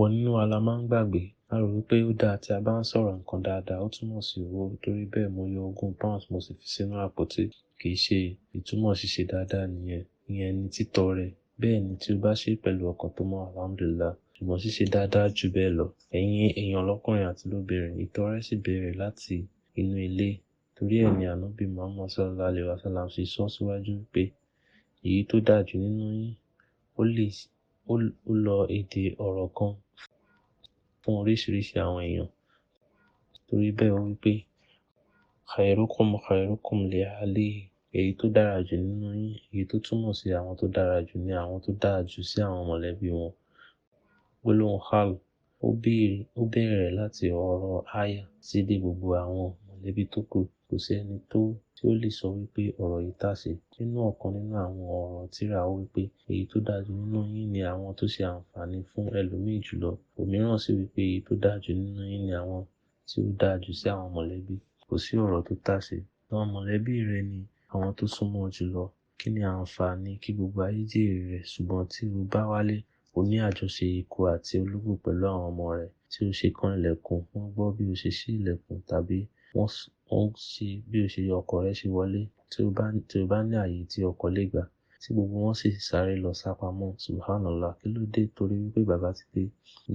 Ọ̀pọ̀ nínú wa la máa ń gbàgbé. A rò wípé ó dáa tí a bá ń sọ̀rọ̀ nǹkan dáadáa, ó túmọ̀ sí owó. Torí bẹ́ẹ̀, mo yọ £20 mo sì fi sínú àpótí. Kì í ṣe ìtumọ̀ ṣíṣe dáadáa nìyẹn. Ìyẹn ni títọrẹ. Bẹ́ẹ̀ ni tí o bá ṣe pẹ̀lú ọkàn tó mọ́, alhamdulillah. Ṣùgbọ́n ṣíṣe dáadáa jù bẹ́ẹ̀ lọ. Ẹ̀yin èèyàn lọ́kùnrin àti lóbìnrin, ìtọrẹ sì bẹ̀rẹ̀ láti inú ilé. Torí ẹ ní Ànábì Muhammad sallallahu alaihi wasallam ṣe sọ síwájú pé èyí tó dáa jù nínú yín ó lè ó lọ èdè ọ̀rọ̀ kan fún oríṣiríṣi àwọn èèyàn. Torí bẹ́ẹ̀ ó wí pé khairukum khairukum li ahlihi. Èyí tó dára jù nínú yín, èyí tó túmọ̀ sí àwọn tó dára jù ní àwọn tó dáa jù sí àwọn mọ̀lẹ́bí wọn. Gbólóhùn hal ó bẹ̀rẹ̀ láti ọ̀rọ̀ aya sí dé gbogbo àwọn mọ̀lẹ́bí tó kù. Kò sí ẹni tó tí ó lè sọ wípé ọ̀rọ̀ yìí tàsé. Nínú ọ̀kan nínú àwọn ọ̀rọ̀ tírà ó wí pé èyí tó dáa jù nínú yín ni àwọn tó ṣe àǹfààní fún ẹlòmíì jùlọ. Òmíràn sì wí pé èyí tó dáa jù nínú yín ni àwọn tí ó dáa jù sí àwọn mọ̀lẹ́bí. Kò sí ọ̀rọ̀ tó tàsé. Àwọn mọ̀lẹ́bí rẹ ni àwọn tó súnmọ́ ọ jùlọ. Kí ni àǹfààní kí gbogbo ayé jèrè rẹ̀? Ṣùgbọ́n tí o bá wálé, o ní àjọṣe ikú àti ológbò pẹ̀lú àwọn ọmọ rẹ tí ó ṣe kan ilẹ̀kùn, wọ́n gbọ́ bí o ṣe ṣí ilẹ̀kùn tàbí wọ́n ṣe bí o ṣe ọkọ̀ rẹ ṣe wọlé. Tí o bá ní ààyè tí ọkọ̀ lè gbà, tí gbogbo wọn sì sáré lọ sá pamọ́. Subhanallah, kí ló dé? Torí wípé bàbá ti dé.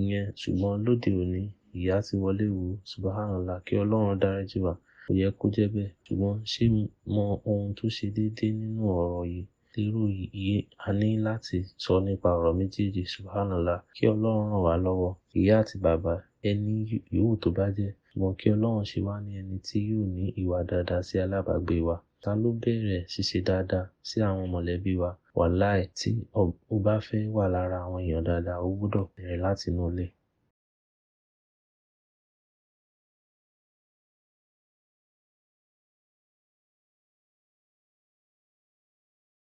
Ìyẹn ṣùgbọ́n lóde òní, ìyá ti wọlé wò. Subhanallah, kí Ọlọ́run dáríjì wá. Kò yẹ kó jẹ́ bẹ́ẹ̀. Ṣùgbọ́n ṣé mọ ohun tó ṣe déédéé nínú ọ̀rọ̀ yìí? Lérò yìí, a ní láti sọ nípa ọ̀rọ̀ méjèèjì. Subhanallah, kí Ọlọ́run ràn wá lọ́wọ́. Ìyá àti bàbá, ẹni yòówù tó bá jẹ́. Ṣùgbọ́n kí Ọlọ́run ṣe wá ní ẹni tí yóò ní ìwà dáadáa sí alábàágbé wa. Ta ló bẹ̀rẹ̀ ṣíṣe dáadáa sí àwọn mọ̀lẹ́bí wa? Wàláì, tí o bá fẹ́ wà lára àwọn èèyàn dáadáa, o gbọdọ̀ bẹ̀rẹ̀ láti inú ilé.